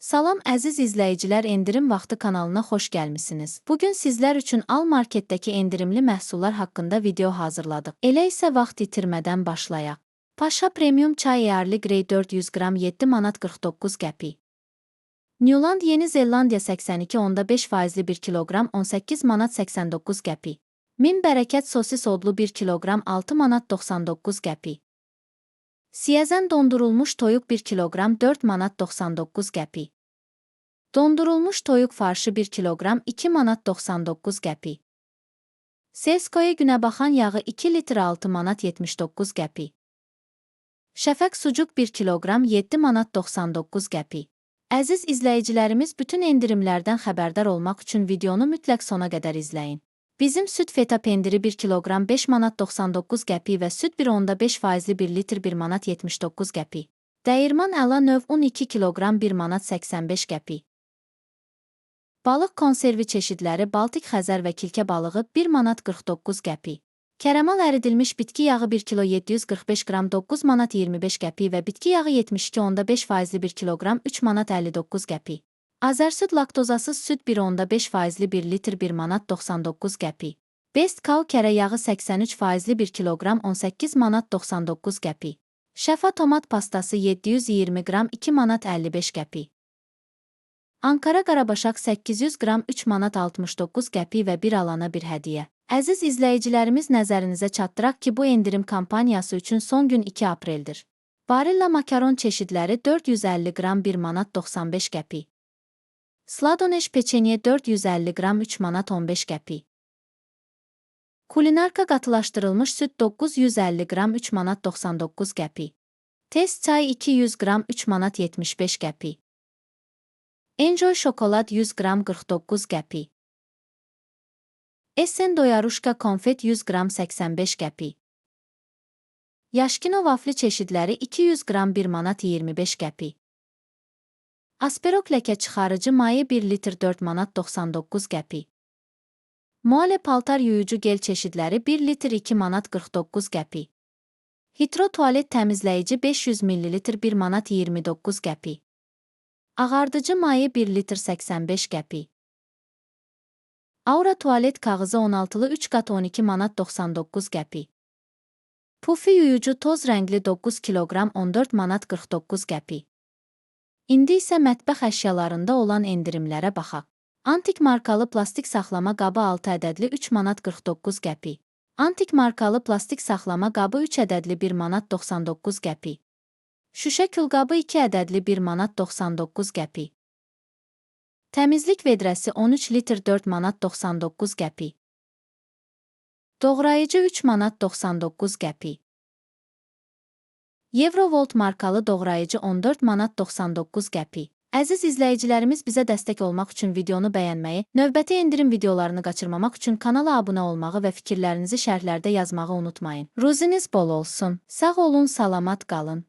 Salam əziz izləyicilər, Endirim Vaxtı kanalına xoş gəlmisiniz. Bugün sizlər üçün Al Marketdəki endirimli məhsullar haqqında video hazırladıq. Elə isə vaxt itirmədən başlayaq. Paşa Premium çay Early Grey 400 qram 7 manat 49 qəpik. Newland Yeni Zelandiya 82,5 faizli 1 kiloqram 18 manat 89 qəpik. Min Bərəkət sosis odlu 1 kiloqram 6 manat 99 qəpik. Siyəzən dondurulmuş toyuq 1 kiloqram 4 manat 99 qəpik. Dondurulmuş toyuq farşı 1 kiloqram 2 manat 99 qəpik. Selskoye günəbaxan yağı 2 litr 6 manat 79 qəpik. Şəfəq sucuk 1 kiloqram 7 manat 99 qəpik. Əziz izləyicilərimiz, bütün endirimlərdən xəbərdar olmaq üçün videonu mütləq sona qədər izləyin. Bizim süd feta pendiri 1 kiloqram 5 manat 99 qəpik və süd 1,5 faizli 1 litr 1 manat 79 qəpik. Dəyirman əla növ un 2 kiloqram 1 manat 85 qəpik. Balıq konservi çeşidləri Baltik Xəzər və kilkə balığı 1 manat 49 qəpik. Kərəmal əridilmiş bitki yağı 1 kilo 745 qram 9 manat 25 qəpik və bitki yağı 72,5 faizli 1 kiloqram 3 manat 59 qəpik. Azərsüd laktozasız süd 1,5 faizli 1 litr 1 manat 99 qəpik. Best Cow kərə yağı 83 faizli 1 kiloqram 18 manat 99 qəpik. Şəfa tomat pastası 720 qram 2 manat 55 qəpik. Ankara Qarabaşaq 800 qram 3 manat 69 qəpik və bir alana bir hədiyyə. Əziz izləyicilərimiz, nəzərinizə çatdıraq ki, bu endirim kampaniyası üçün son gün 2 apreldir. Barilla makaron çeşidləri 450 qram 1 manat 95 qəpik. Sladoneş peçenye 450 qram 3 manat 15 qəpik. Kulinarka qatılaşdırılmış süd 950 qram 3 manat 99 qəpik. Test çay 200 qram 3 manat 75 qəpik. Enjoy şokolad 100 qram 49 qəpik. Essen Doyaruşka konfet 100 qram 85 qəpik. Yaşkino vafli çeşidləri 200 qram 1 manat 25 qəpik. Asperok ləkə çıxarıcı maye 1 litr 4 manat 99 qəpik. Muale paltar yuyucu gel çeşidləri 1 litr 2 manat 49 qəpik. Hitro tualet təmizləyici 500 ml 1 manat 29 qəpik. Ağardıcı maye 1 litr 85 qəpik. Aura tualet kağızı 16-lı 3 qat 12 manat 99 qəpik. Pufi yuyucu toz rəngli 9 kiloqram 14 manat 49 qəpik. İndi isə mətbəx əşyalarında olan endirimlərə baxaq. Antik markalı plastik saxlama qabı 6 ədədli 3 manat 49 qəpik. Antik markalı plastik saxlama qabı 3 ədədli 1 manat 99 qəpik. Şüşə külqabı 2 ədədli 1 manat 99 qəpik. Təmizlik vedrəsi 13 litr 4 manat 99 qəpik. Doğrayıcı 3 manat 99 qəpik. Eurovolt markalı doğrayıcı 14 manat 99 qəpik. Əziz izləyicilərimiz, bizə dəstək olmaq üçün videonu bəyənməyi, növbəti endirim videolarını qaçırmamaq üçün kanala abunə olmağı və fikirlərinizi şərhlərdə yazmağı unutmayın. Ruziniz bol olsun. Sağ olun, salamat qalın.